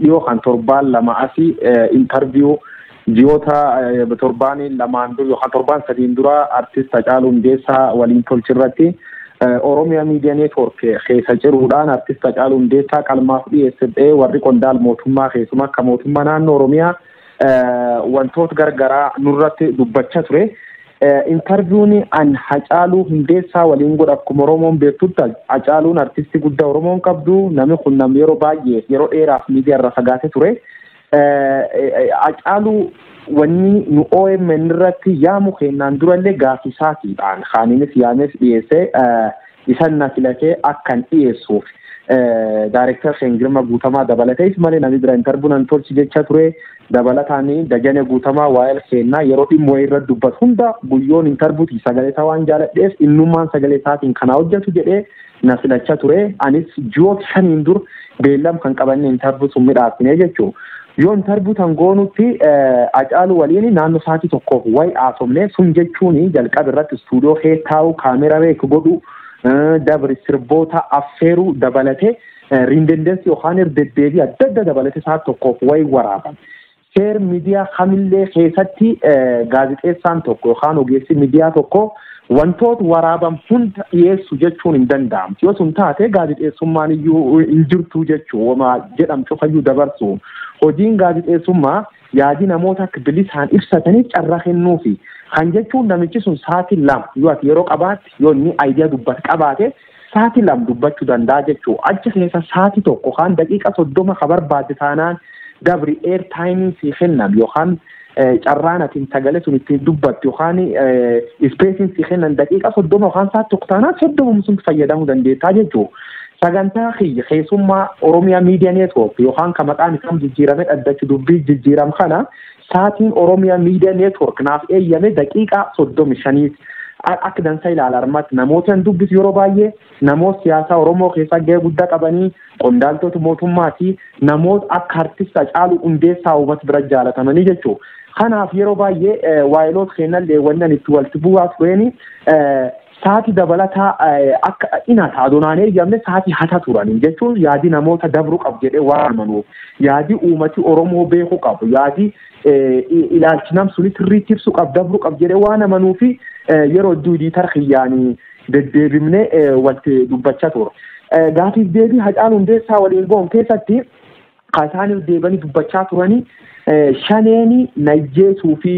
Dhiyoo kan torbaan 2 asii interview ji'oota torbaan 2 dura yookaan torbaan 3 dura artist Hacaaluu Hundeessaa waliin tolchirratti Oromiyaa Miidiyaa Neetwoork keessa jiruudhaan artist Hacaaluu Hundeessaa qalmaaf dhiyeessee warri qondaal mootummaa keessumaa akka mootummaa naannoo Oromiyaa wantoota gargaraa nurratti dubbachaa ture. Interview'n an Hacaaluu Hundeessaa waliin godha akkuma Oromoon beektutti Hacaaluun artistii guddaa Oromoon qabdu namni kun namni yeroo baay'ee yeroo dheeraaf miidiyaa irra fagaatee ture. Hacaaluu wanni nu OMN irratti yaamu kennaan durallee gaaffii isaatiidhaan kaaninis yaames dhiyeessee isan na filatee akkan dhiyeessuuf Daareektar Girma Guutamaa dabalatees malee namni bira interview nan tolchi jecha ture. Dabalataan Dajane Guutamaa waa'ee kennaa yeroo dhimma wayii irratti dubbatu hunda guyyoon interviewti sagalee isaa waan jaaladheef innummaan sagalee isaatiin kana hojjetu jedhee na filachaa ture. Anis ji'oota 5 dur beellam kan qabanne interview sun midhaasine jechuudha. Yoo interview tan goonutti Hacaaluu waliin naannoo sa'aatii tokkoof wayi haasofne sun jechuun jalqaba irratti istuudiyoo kee taa'u kaameraa beeku godhu dabri sirboota affeeruu dabalatee rindendensi yookaan deddeebii adda adda dabalatee sa'aatii tokkoof wayi waraaban. Seer miidiyaa kamillee keessatti gaazexeessaan tokko yookaan ogeessi miidiyaa tokko wantoota waraaban hunda dhiyeessu jechuun hin danda'amu. Yoo sun taate gaazexeessummaan iyyuu hin jirtu jechuu wama jedhamtu fayyuu dabarsu. Hojiin gaazexeessummaa yaadi namoota akka bilisaan ibsataniif carraa kennuufi. Kan jechuun namichi sun sa'aatii 2 yoo ati yeroo qabaatte yoo inni aayidiyaa dubbate qabaate sa'aatii 2 dubbachuu danda'a jechuu. Achi keessa sa'aatii 1 yookaan daqiiqa 30 ka barbaadde taanaan dabri air time si kennan yookaan carraan atiin sagalee sun ittiin dubbattu yookaan ispeesiin si kennan daqiiqa 30 yookaan sa'aatii 1 taanaan 30 sun fayyadamuu dandeettaa jechuudha. Sagantaa kiyya keessummaa Oromiyaa Miidiyaa Neetwoork yookaan kan maqaan isaa jijjiirame dhaddachi dubbii jijjiiram kana sa'aatiin Oromiyaa Miidiyaa Neetwoork naaf eeyyame daqiiqaa 35 akka dansa ilaala armatti namoota hin dubbisu yeroo baay'ee namoota siyaasaa Oromoo keessaa gahee guddaa qabanii qondaaltota mootummaa fi namoota akka artist Hacaaluu Hundeessaa uummata bira jaalatamanii jechuudha. Kanaaf yeroo baay'ee waayiloota kennallee wannan itti walitti bu'aa tureen sa'aatii dabalataa akka inata adoonaan eeyyamne sa'aatii hata turanii jechuun yaadi namoota dabruu qabu jedhee waan amanuuf yaadi uummati Oromoo beekuu qabu yaadi ilaalchi nam suni sirriitti ibsuu qabu dabruu qabu jedhee waan amanuufi yeroo duudii tarkiyyaanii deddeebimnee walitti dubbachaa ture. Gaafiif deebii Hacaaluu Hundeessaa waliin goon keessatti isaaniif deebanii dubbachaa turanii shaneeni najjeesuu fi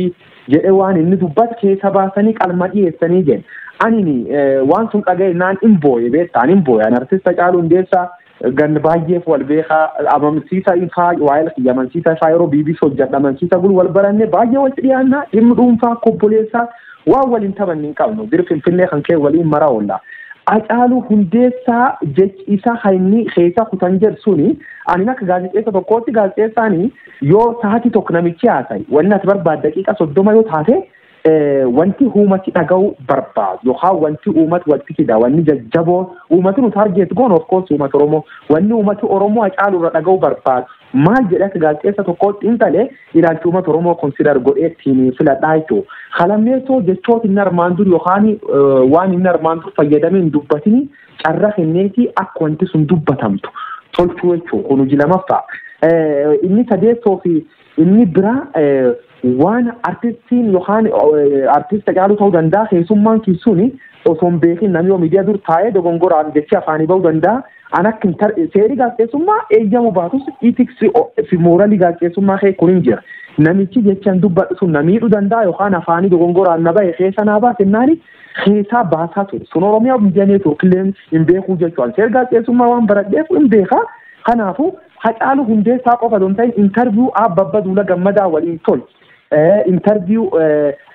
jedhee waan inni dubbatu keessa baasanii qalma dhiyeessanii jedhe. Ani waan sun dhaga'e naan hin booye beektaa hin booye. Ani artist Hacaaluu Hundeessaa gan baay'eef wal beekaa amansiisa ifaa waa'ee kiyya amansiisa ifaa yeroo BBC hojjedha amansiisa gulu wal baranne baay'ee walitti dhiyaannaa dhimmi dhuunfaa kobboleessaa waan waliin taphanne hin qabnu bir Finfinnee kan ka'e waliin maraa oolla. Hacaaluu Hundeessaa jechi isaa inni keessa kutan jedhu suni ani akka gaazexeessa tokkootti gaazexeessaani yoo sa'aatii 1 namichi haasa'i wanni ati barbaadde daqiiqa 30 yoo taate wanti uummati dhaga'uu barbaadu yookaan wanti uummati walitti fida wanni jajjaboo uummati nu taargeet goon of course uummata Oromoo wanni uummati Oromoo Hacaaluu irra dhaga'uu barbaadu maal jedhee akka gaazexeessa tokkootti xiinxalee ilaalchi uummata Oromoo konsider godhee ittiin filadhaa jechuudha. Kalammeessoo jechoota inni armaan dur yookaan waan inni armaan dur fayyadamee hin dubbatini carraa kenneetii akka wanti sun dubbatamtu tolchuu jechuudha. Kun hojii lamaffaa. Inni sadeessoo fi inni biraa waan artistiin yookaan artist Hacaaluu ta'uu danda'a keessummaan keessuun osoo hin beekin namni yoo miidiyaa dur taa'ee dogongoraan jechi afaanii ba'uu danda'a. An akka seerri gaazexeessummaa eeyyamu baatus itiks fi mooralii gaazexeessummaa kee kun hin jira. Namichi jechaan dubbatu sun na miidhuu danda'a yookaan afaanii dogongoraan na bahe keessa naa baase naani keessaa baasaa ture. Sun Oromiyaa Miidiyaa Neetwoork illee hin beekuu jechuudha. Seerri gaazexeessummaa waan baradheef hin beekaa. Kanaafuu Hacaaluu Hundeessaa qofa osoo hin ta'in interview Abbaa Duulaa Gammadaa waliin tolche. Interview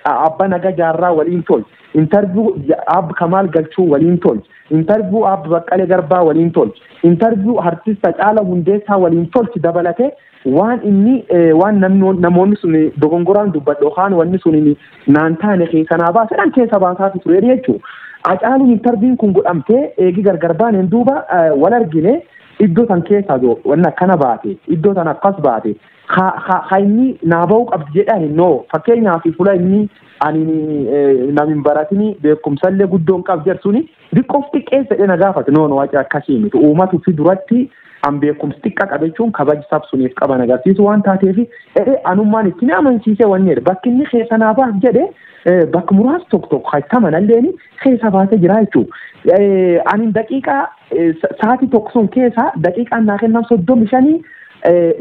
Abbaa Nagaa Jaarraa waliin tolche. Interview Abba Kamaal Galchuu waliin tolche. Interview Abba Baqqalee Garbaa waliin tolche. Interview artist Hacaaluu Hundeessaa waliin tolche dabalatee waan inni waan namoonni sun dogongoraan dubbadhu yookaan wanni sun naan taane keessa naa baasedhaan keessa baasaa ture jechuudha. Hacaaluun interview'n kun godhamtee eegi gargar baaneen duuba wal argine iddoo tan keessa wanni akkana baate iddoo tan akkas baate ha inni naa ba'uu qabdi jedhani noo fakkeenyaaf fuula inni ani nam hin baratini beekumsallee guddoon qab jedhu suni xiqqoof xiqqeessa jedhee na gaafate noo waaqa akkasii miti uummatu fi duratti Han beekumsi xiqqaa qabachuun kabaja sabsuniif qaban agarsiisu waan taateef anummaan ittiin amansiisee wanni jedhe bakki inni keessa naa baas jedhe bakka muraasa tokko tokko hattamanalleen keessa baasee jira jechuudha. Ani daqiiqaa sa'aatii tokko sun keessa daqiiqaan naa kennan 35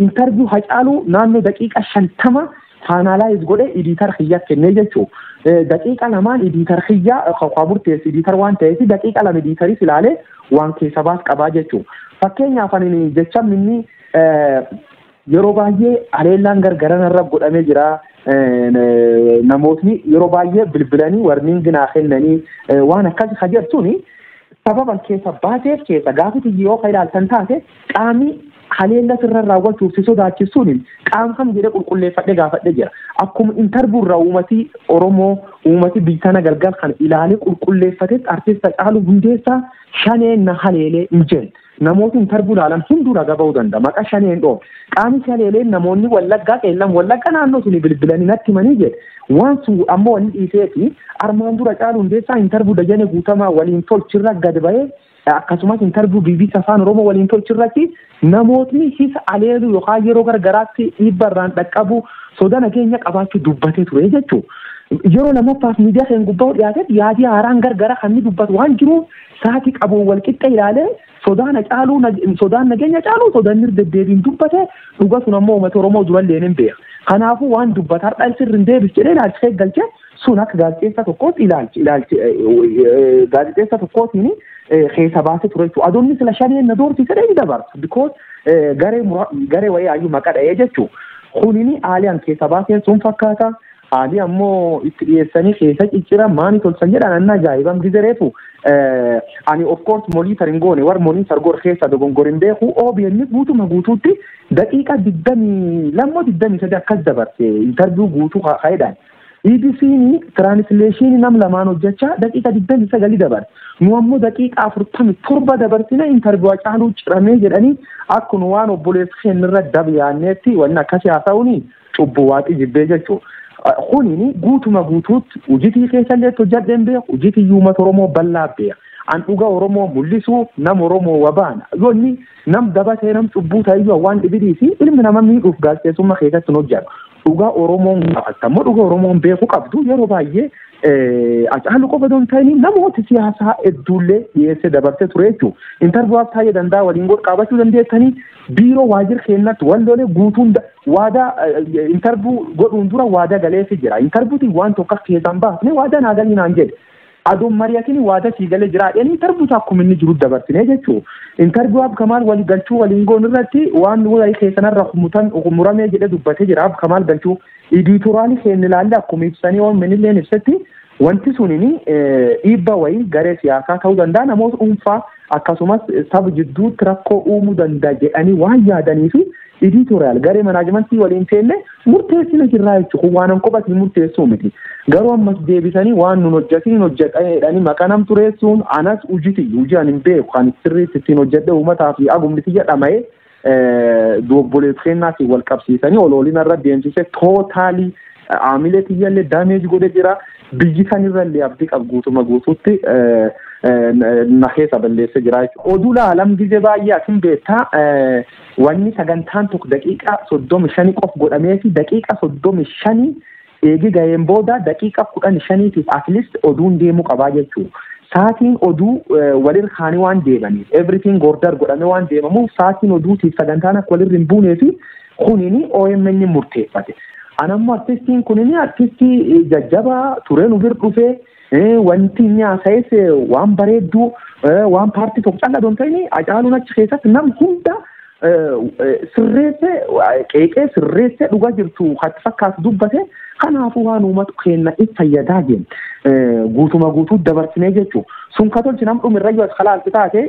interview Hacaaluu naannoo daqiiqa 50 finalize godhee editor kiyyaa kennee jechuudha. Daqiiqa lamaan editor kiyyaa kan murteessu editor waan ta'eef daqiiqa 2 editoris ilaalee waan keessa baas qabaa jechuudha. Fakkeenyaaf ani jecha inni yeroo baay'ee haleellaan gargaran irra godhamee jira. Namootni yeroo baay'ee bilbilanii warning naa kennanii waan akkas hajartuuni sababan keessa baateef keessa gaafiti yoo ka ilaaltan taate qaamni haleella sirra raawwachuuf si sodaachisuun qaama kam jedhee qulqulleeffadhee gaafadhee jira. Akkuma interview irraa uummatii Oromoo uummatii biyya galgal kan ilaalee qulqulleeffatetti artist Hacaaluu Hundeessaa shaneen na haleelee hin jenne. Namooti interview ilaalan hunduu ragaa ba'uu danda'a. Maqaa shaneen dhoom. Qaamni haleeleen namoonni Wallaggaa qeellan Wallaggaa naannoo suni bilbilanii natti himanii jedhe. Waan sun ammoo wanni dhiisee fi armaan dura Hacaaluu Hundeessaa interview Dajanee Guutamaa waliin tolchirra gad ba'ee akkasumas interview BBC Afaan Oromoo waliin tolchirratti namootni hisa aleelu yookaan yeroo gargaraatti dhiibba irraan dhaqqabu soda nageenya qabaachuu dubbatee ture jechuudha. Yeroo lamaffaaf miidiyaa kan gubbaa dhiyaate yaadii haaraan gargara kan inni dubbatu waan jiruuf sa'aatii qabuun wal qixxe ilaalee sodaan Hacaaluu sodaan nageenya caaluu sodaan inni deddeebiin dubbate dhuga sun ammoo uummata Oromoo durallee hin beeka. Kanaafuu waan dubbata har'a sirri hin deebis jedhee ilaalchisee galchee sun akka gaazexeessa tokkootti ilaalchi ilaalchi gaazexeessa tokkootiin keessa baasee ture jechuudha. Adoonni sila shaneen na doorsise hin dabarsu because garee wayii hayyuu maqaa dha'ee jechuudha. Kunini haaliyaan keessa baaseen sun fakkaata. Haalli ammoo itti dhiyeessanii keessa ciccira maani tolchan jedhan anna ajaa'ibam gizereefu. Ani of course monitor hin goone war monitor goor keessa dogongor hin beeku OBN guutuma guutuutti daqiiqa 22 23 akkas dabarse interview guutuu ka'eedhaan. EBC'n translation nam lamaan hojjechaa daqiiqa 29 dabarse. Nu ammoo daqiiqa 47 dabarsine interview Hacaaluu ciramee jedhanii akkuma waan obboleessi keenya dabyaanneetti wanni akkasii haasa'uuni cubbuu waaqii jibbee jechuudha. Kunini guutuma guutuutti hojiitii keessallee hojjedheen beeku hojiitii uummata Oromoo bal'aa beeka. An dhuga Oromoo mul'isuuf nam Oromoo wabaana. Yoonni nam dabatee nam cubbuu ta'eyyuu waan dhibidii fi ilmi nama miidhuuf gaazexeessummaa keessatti hin hojjetu. Dhuga Oromoon gaafatammoo dhuga Oromoon beekuu qabdu yeroo baay'ee Hacaaluu qofa osoo hin ta'in namoota siyaasaa hedduullee dhiyeessee dabarsee ture jechuudha. Interview taa'ee danda'a waliin godhu qabaachuu dandeessanii biiroo waajjira keenyatti wallolee guutuun waadaa interview godhuun dura waadaa galeefii jira. Interviewtiin waan tokko keessaan baafne waadaa naa galii naan jedhe. Adoon mari'atiin waadaa sii galee jira jedhanii interview akkuma inni jiru dabarsine jechuudha. Interview Abkamaal walii galchuu waliin goon irratti waan walii keessanarra muramee jedhee dubbatee jira Abkamaal galchuu. Editorialii keenya ilaalle akkuma ibsanii waan minilleen ibsetti wanti sunini dhiibba wayii garee siyaasaa ta'uu danda'a namoota dhuunfaa akkasumas saba jidduutti rakkoo uumuu danda'a jedhanii waan yaadanii fi editorial garee manaajimentii waliin seenne murteessina jirraa jechuudha. Waan an qofatti murteessuu miti. Garuu ammas deebisanii waan nun hojjetin hojjedhanii maqaa nam tureessuun anas hojii hojii ani hin beeku kan sirriitti ittiin hojjedhe uummataa fi agumni jedhamee obboleessa keenyaatiin wal qabsiisanii oloolina irra deemsise tootaalii aamilee kiyyallee daameeji godhe jira. Biyyi sanirrallee abdii qabu guutuma guutuutti na keessa balleessee jira jechuudha. Oduu laalam gizee baay'ee asin beektaa wanni sagantaan tokko daqiiqa 35 qof godhamee fi daqiiqa 35 eegi ga'een booda daqiiqa 15tiif at least oduun deemuu qabaa jechuudha. Sa'aatiin oduu walirra kaanii waan deemaniif everything order godhamee waan deemamuuf sa'aatiin oduutiif sagantaan akka walirra hin buunee fi kunini OMN murteeffate. Anammoo artistiin kunini artistii jajjabaa turee nu bira dhufee wanti inni haasa'es waan bareedduu waan paartii tokko callaa osoo hin ta'in Hacaaluun achi keessatti nam hunda sirreessee qeeqee sirreessee dhugaa jirtu hatti fakkaatu dubbate kanaafuu waan uummatu keenya if fayyadaa jenna. Guutuma guutuu dabarsinee jechuudha. Sun ka tolchi nam dhumirra yoo as kalaalti taate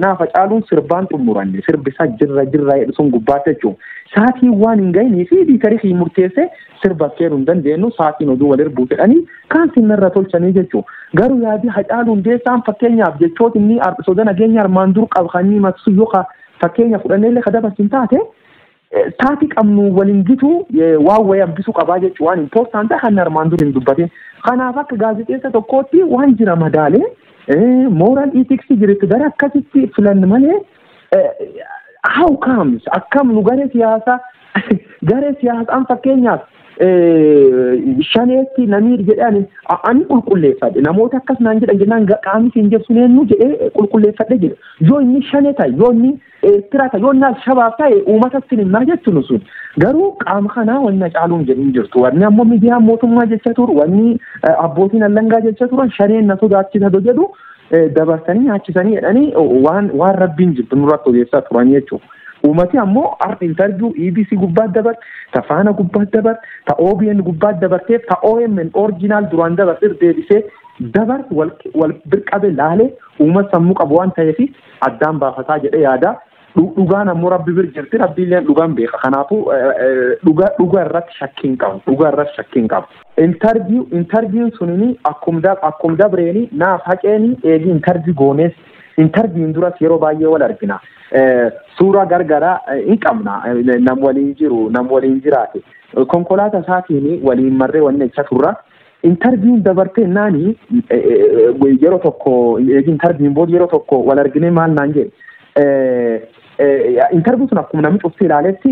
naaf Hacaaluun sirbaan xumuranne sirbisaa jirra jirra jedhu sun gubbaatti jechuudha. Sa'aatiin waan hin gahinii fi editorii murteessee sirba kennuu hin dandeenyu sa'aatiin oduu walir buusedhanii kaan sinnarra tolchanii jechuudha. Garuu yaadii Hacaaluu Hundeessaan fakkeenyaaf jechoota inni soda nageenya armaan dur qabu kan inni maqsu yookaan fakkeenya fudhannee illee kadabarsin taate sa'aatii qabnu waliin gitu waan wayii hambisuu qabaa jechuudha waan important kan armaan dur hin dubbatin. Kanaaf akka gaazexeessa tokkootti waan jira madaalee moral ethics jiretti gara akkasitti filan malee How comes akkam nu garee siyaasaa, garee siyaasaan fakkeenyaaf shaneetti namiir jedhan ani qulqulleeffadhe, namoota akkas naan jedhan jennaan qaamni siin jedhu sun eenyu jedhee qulqulleeffadhe jedhe. Yoo inni shanee ta'e, yoo inni Eertiraa ta'e, yoo inni Alshabaab ta'e, uummatatti himaa jechuun sun garuu qaama kanaa wanna caaluun jedhin jirtu. Wanni ammoo miidiyaan mootummaa jecha turu, wanni abbootiin allangaa jecha turan, shaneen na sodaachisa jedhu dabarsanii nyaachisanii jedhanii waan rabbiin jirtu nurratti odeessaa turan jechuudha. Uummati ammoo har'a interview EBC gubbaatti dabarte, ta Faana gubbaatti dabarte, ta OBN gubbaatti dabarteef, ta OMN original duraan dabarte deebisee dabarte wal birqabe laalee, uummata sammuu qabu waan ta'eef addaan baafataa jedhee yaada. Dhugaan ammoo rabbi bir jirti, rabbiillee dhugaan beeka. Kanaafuu dhugaa irratti shakkii hin qabu. Dhugaa irratti shakkii hin qabu. Interviewn sunini akkum dabreeni naaf haqeeni eegi interview goonees, interviewn duras yeroo baay'ee wal argina. Suuraa gargaraa hin qabna, nam waliin jiru, nam waliin jiraate. Konkolaataa isaatiin waliin marree wanni jecha turra. Interviewn dabartee naani yeroo tokko, eegi interviewn booda yeroo tokko wal arginee maal naan jedhe. Interview sun akkuma namni cufti ilaaletti,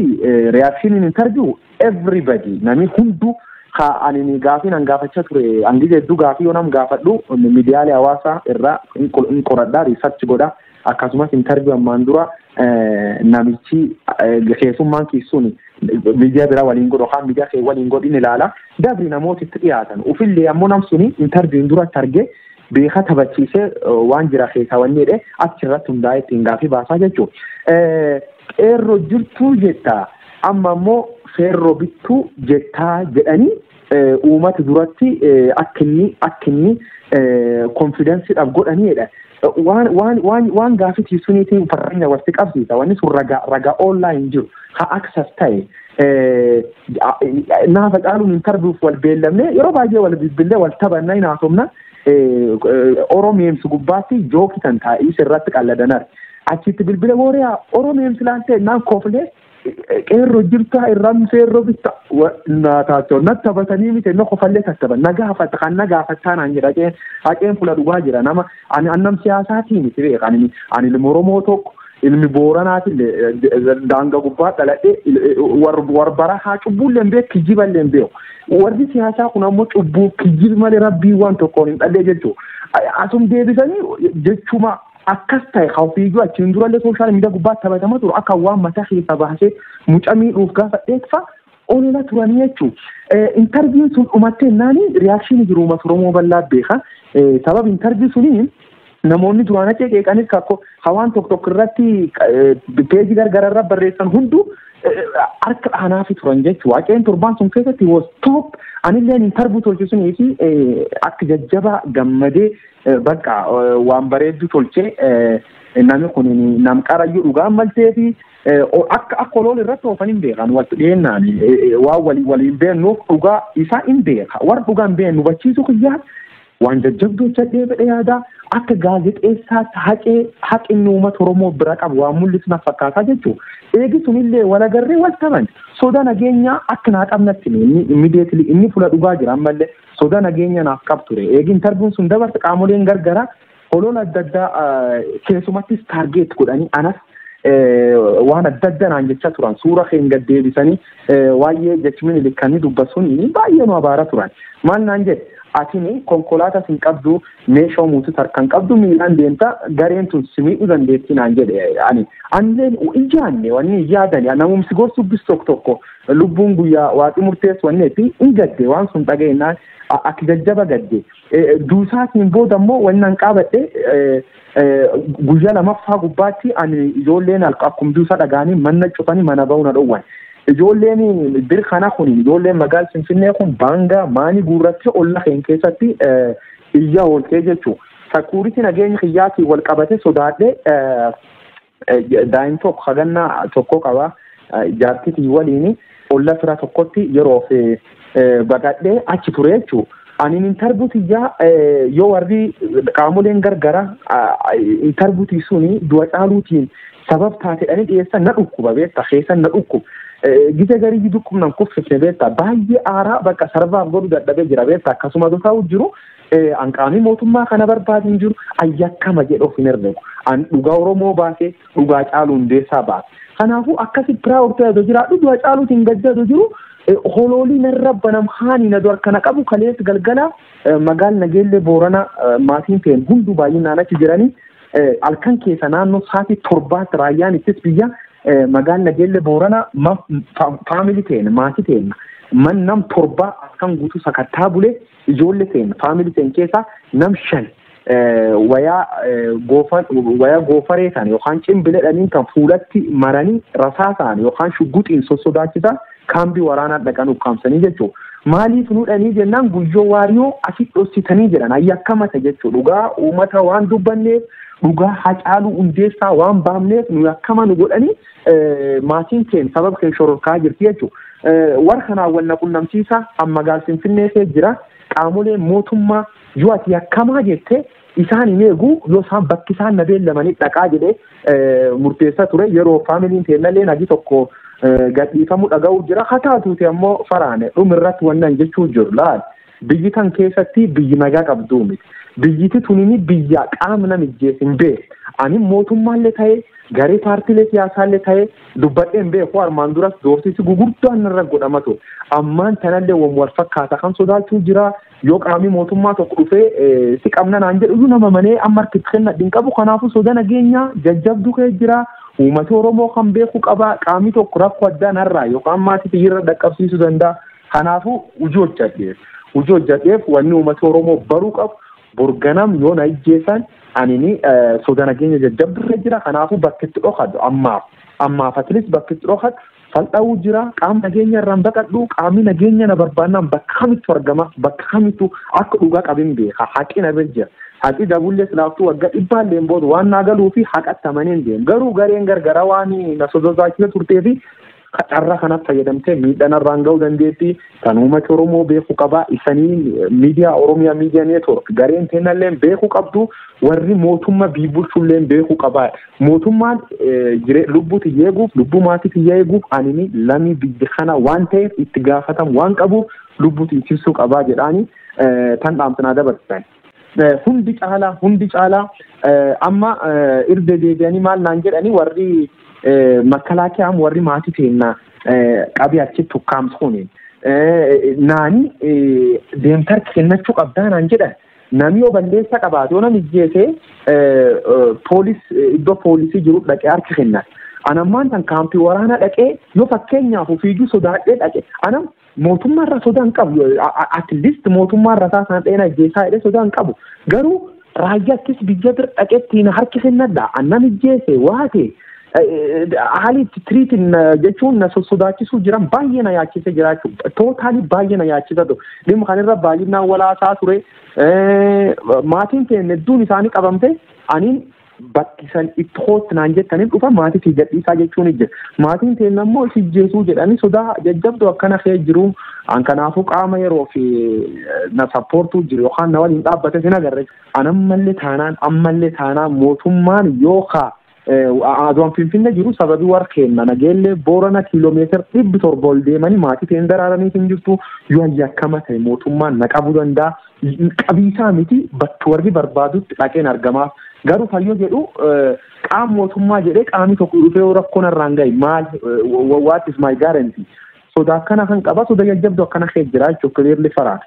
reactioniin interview everybody, namni hunduu ka ani gaafii nan gaafachaa ture, hangi hedduu gaafii yoo nam gaafadhu miidiyaalee hawaasaa irraa hin qoradhaa, research godha. Akkasumas interview ammaan dura namichi keessummaan keessuun miidiyaa biraa waliin godhu yookaan miidiyaa kee waliin godhin ilaala. Dabri namoota itti dhiyaatan ufillee ammoo nam suni interviewn duratti argee beeka taphachiisee waan jira keessaa wanni jedhee achirratti hundaa'ee ittiin gaafii baasaa jechuudha. Qeerroo jirtuu jettaa, amma ammoo feerroo bittuu jettaa jedhanii uummata duratti akka inni confidenceiidhaaf godhaniidha. Waan gaafii suniitiin fakkeenya walitti qabsiisa. Wanni sun ragaa online jiru haa access ta'e. Naafa caaluun interviewf wal beellamne, yeroo baay'ee wal bilbillee wal taphannaa hin haasofna. Oromeemsi gubbaatti joke tan taa'ii irratti qalladanar. Achitti bilbila booriyaa Oromeemsi laaltee naan koflee, qeerroo jirtaa irraan feerroo bitta naataachoo na taphatanii miti na kofallee tattaban na gaafata kan na gaafataa naan jedha. Haqeen fuula dhugaa jira. Nama ani annam siyaasaatii miti beeka. Ani ilma Oromoo tokko, ilmi Booranaatillee daanga gubbaa dhaladhee, warbara haa cubbuullee hin beeku, kijiballee hin beeku. Warri siyaasaa kun ammoo cubbuu kijibi malee rabbii waan tokkoon hin dhallee jechuudha. Asum deebisanii jechuma akkas ta'e ofiiyyuu achiin durallee social media gubbaatti taphatama turu, akka waan mataa keessa baasee mucaa miidhuuf gaafa dheekfa olola turanii jechuudha. Interviewn sun dhumattee naani reaction jiru uummata Oromoo bal'aa beeka. Sababa interview sunii namoonni duraan achi qeeqanis kakko hawaan tokko tokko irratti peejii gargaraa irra barreessan hunduu harka dhaanaafi turan jechuudha. Waaqeen torbaan sun keessatti was top. Anilleen interview tolche sunii fi akka jajjabaa gammadee, bakka waan bareeddu tolchee, namni kun nam qarayyuu dhugaan maltee fi akka olool irratti oofan hin beekan. Walitti dhiyeennaan waan waliin beeknuuf dhugaa isaa hin beeka. Warra dhugaa hin beeknu hubachiisuu kiyyaa waan jajjabduu hojjedhee fedhe yaadaa, akka gaazexeessaatti haqee haqinni uummata Oromoo bira qabu waan mul'isu na fakkaataa jechuudha. Eegi sunillee wal agarree wal taban soda nageenyaa akka naa qabnatti inni immediately inni fuula dhugaa jira, ammallee soda nageenya naaf qabu ture. Eegi interviewn sun dabarte qaamoleen gargaraa holola adda addaa keessumattis target godhanii anas waan adda adda naan jecha turan, suura keen gad deebisanii waa'ee jechuun likkanii dubbasuun baay'ee nu abaara turan. Maal naan jedhe? Atini konkolaataa sin qabdu, meeshaa muutu harkaan qabdu, miilaan deemta, gareen tun si miidhuu dandeettii naan jedhe. Ani anilleen ijaanne wanni yaadani namumsi gorsubbis tokko tokko lubbuun guyyaa waaqi murteessu wanni itti hin gadde, waan sun dhageenyaan akka jajjaba gadde. Duusaatiin booda immoo wanni an qaabadhe, guyyaa lamaffaa gubbaatti ani ijoolleen akkuma duusaa dhagaanii mana cufanii mana ba'uu na dhowwan. Ijoolleen bir kana kun, ijoolleen magaala Finfinnee kun baangaa maanii guurrattee olla keenya keessatti iyya ooltee jechuudha. Security nageenya kiyyaatiin wal qabate sodaadhee, daa'im tokko hagannaa tokko qaba, jaartitii waliin olla fira tokkotti yeroof baqadhee achi ture jechuudha. Ani interview tiyyaa yoo warri qaamoleen gargara interview suni du'a caaluutiin sabab taateedhanii dhiyeessan na dhukkuba beekta, keessan na dhukkuba. Gisa garii dukkubnaan kuffisne beektaa baay'ee aaraa bakka sarbaaf godhu dadhabee jira beektaa akkasuma ta'u jiru an qaamni mootummaa kana barbaadu hin jiru ayyakkama jedhu of hin herregu an dhugaa Oromoo baasee dhugaa Caaluu Hundeessaa baase. Kanaafuu akkasi piraawur ta'ee jiraadhu du'a Caaluutiin gaddatu jiru holoolii narra banam haani na dura kana qabu kalees galgala magaal Nageellee Boorana maatiin ta'een hunduu baay'inaan achi jiranii halkan keessa naannoo sa'aatii 7 raayyaan ittis biyya magaal Nageellee Boorana faamilii ta'een maatii ta'een man nam 7 halkan guutuu sakattaa bulee ijoollee ta'een faamilii ta'een keessaa nam 5 wayaa goofaree ta'an yookaan cimbileedhaniin kan fuulatti maranii rasaasaan yookaan shugguxiin sossodaachisan kaambii waraanaa dhaqan ukkaamsanii jechuudha. Maaliif nuudhanii jennaan guyyoo waariyoo asii dhoksitanii jedhan ayyaakkamata jechuudha. Dhugaa uummata waan dubbanneef dhugaa Hacaaluu Hundeessaa waan baafneef nu akkama nu godhanii maatiin keenya sababa keenya shororkaa jirti jechuudha. Warra kanaan wal na qunnamsiisa amma magaal Finfinnee kee jira qaamoleen mootummaa yoo ati yakkamaa jettee isaan hin eegu yoo isaan bakki isaan na beellamanii dhaqaa jedhee murteessaa ture yeroo faamiliin teennallee nagi tokko gadhiifamuu dhaga'uu jira haa taatuuti ammoo faraane dhumirratti wannan jechuu jiru laal biyyi tan keessatti biyyi nagaa qabduu miti biyyiti tunini biyya qaama namijjees hin beeku ani mootummaallee ta'ee garee paartiilee siyaasaallee ta'ee dubbadhee hin beeku armaan duras doorsisi gugurdaan irra godhama ture ammaan tanallee wal fakkaata kan sodaachuu jira yoo qaamni mootummaa tokko dhufee si qabna naan jedhu nama manee amma harkitti kennadhu hin qabu kanaafuu soda nageenyaa jajjabduu kee jira uummati Oromoo kan beeku qaba qaamni tokko rakkoo addaa narraa yookaan maatii irra dhaqqabsiisuu danda'a kanaafuu hojii hojjedheef wanni uummati Oromoo baruu qabu borganam yoo na ijjeessan anini soda nageenya jajjabdurra jira kanaafuu bakkitti dhokadhu ammaaf atilis bakkitti dhokadhu fal'aa'uu jira qaamni nageenya irraan baqadhu qaamni nageenya na barbaannaan bakka kamittu argama bakka kamittu akka dhugaa qabin beeka haqi na bira jira haqi dabullee silaaftuu waggaa dhibbaallee booda waan naa galuu fi haqatti amaneen deemu garuu gareen gargara waan na sosodaachisa turtee fi carraa kanaaf fayyadamtee miidhaan irraan ga'uu dandeetti kan uummati Oromoo beekuu qaba isanii miidiyaa Oromiyaa miidiyaa neetwoork gareen teennallee beekuu qabdu warri mootummaa biibulchullee beekuu qaba mootummaan lubbuu tiyya eeguuf lubbuu maatii tiyya eeguuf anini lamii biyya kana waan ta'eef itti gaafatamu waan qabuuf lubbuu tiksisuu qabaa jedhaani tan dhaamsanaa dabarsan. Hundi caalaa amma irra deebi'anii maal naan jedhanii warri makkalaakiyaan warri maatii teennaa qabee achitti ukkaamsuun naani deemtar kennachuu qabdaa naan jedhan namni yoo balleessa qabaate yoo namni ijjeese poolis iddoo poolisii jiru dhaqee harka kennan. Anammaan tan kaampii waraanaa dhaqee yoo fakkeenyaaf ofiiyyuu sodaadhee dhaqe anam mootummaarraa sodaa hin qabu at least mootummaarraa isaan dheena ijjeessaa jedhee sodaa hin qabu garuu raayyaa akkas biyya bira dhaqee ittiin harki kennadha annan ijjeese waate haalli itti tiriitiin jechuun na sodaachisuu jiran baay'ee na yaachise jiraachuu tootaalii baay'ee na yaachisa ture dhimma kanarra baay'inaan walaasaa ture maatiin keenya hedduun isaanii qabamte aniin bakkisan itti hootti naan jettaniin dhufa maatii fi gadhiisaa jechuun jira maatiin keenya immoo si jeesuu jedhanii sodaa jajjabduu akkana kee jiru an kanaafuu qaama yeroo fi na sappoortuu jiru yookaan na waliin dhaabbate sin agarre an ammallee taanaan mootummaan yookaan aduun Finfinnee jiru sababii warra kenna Nageellee Boorana kiiloomeetira 700 ol deemanii maatii ta'een daraaranii hin jirtu yoo yakkama ta'e mootummaan na qabuu danda'a qabiisaa miti bakki warri barbaadutti dhaqeen argamaaf garuu fayyoo jedhu qaama mootummaa jedhee qaamni tokko dhufee rakkoon irraan gahe maal what is my guarantee sodaa akkana kan qaba soda jajjabdu akkana kee jira jechuudha clearly faraadha.